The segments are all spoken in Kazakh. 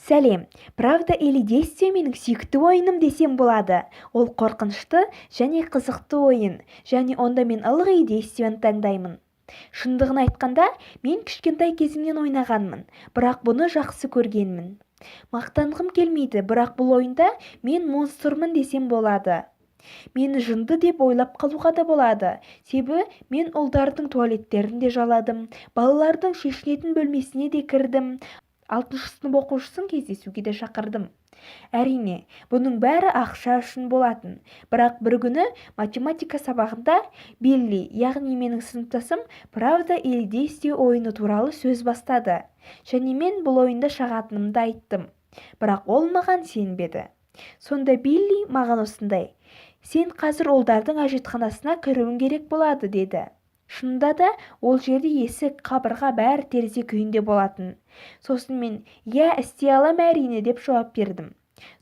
Сәлем! «Правда или действие» менің сүйікті ойыным десем болады. Ол қорқынышты және қызықты ойын және онда мен ылғи действияны таңдаймын. Шындығын айтқанда, мен кішкентай кезімнен ойнағанмын, бірақ бұны жақсы көргенмін. Мақтанғым келмейді, бірақ бұл ойында мен монстрмын десем болады. Мені жынды деп ойлап қалуға да болады, себебі мен ұлдардың туалеттерін де жаладым, балалардың шешінетін бөлмесіне де кірдім, алтыншы сынып оқушысын кездесуге де шақырдым. Әрине, бұның бәрі ақша үшін болатын. Бірақ бір күні математика сабағында Билли, яғни менің сыныптасым, «Правда или действие» ойыны туралы сөз бастады және мен бұл ойында шағатынымды айттым, бірақ ол маған сенбеді. Сонда Билли маған осындай: «Сен қазір ұлдардың әжетханасына кіруің керек болады», – деді. Шынында да, ол жерде есік, қабырға, бәрі терезе күйінде болатын. Сосын мен: «Иә, істей алам, әрине», – деп жауап бердім.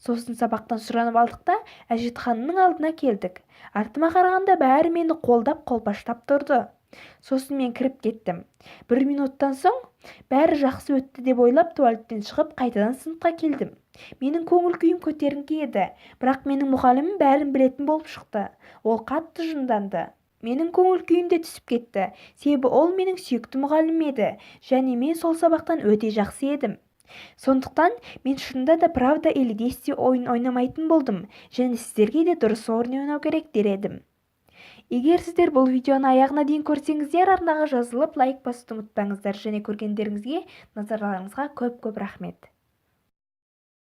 Сосын сабақтан сұранып алдық та, әжетхананың алдына келдік. Артыма қарағанда, бәрі мені қолдап, қолпаштап тұрды. Сосын мен кіріп кеттім. Бір минуттан соң бәрі жақсы өтті деп ойлап, туалеттен шығып, қайтадан сыныпқа келдім. Менің көңіл күйім көтеріңкі еді, бірақ менің мұғалімім бәрін білетін болып шықты. Ол қатты жынданды. Менің көңіл күйім де түсіп кетті, себебі ол менің сүйікті мұғалімім еді және мен сол сабақтан өте жақсы едім. Сондықтан мен шынында да «Правда или действие» ойынын ойнамайтын болдым және сіздерге де дұрыс ойын ойнау керек дер едім. Егер сіздер бұл видеоны аяғына дейін көрсеңіздер, арнаға жазылып, лайк басуды ұмытпаңыздар және көргендеріңізге, назарларыңызға көп көп рахмет.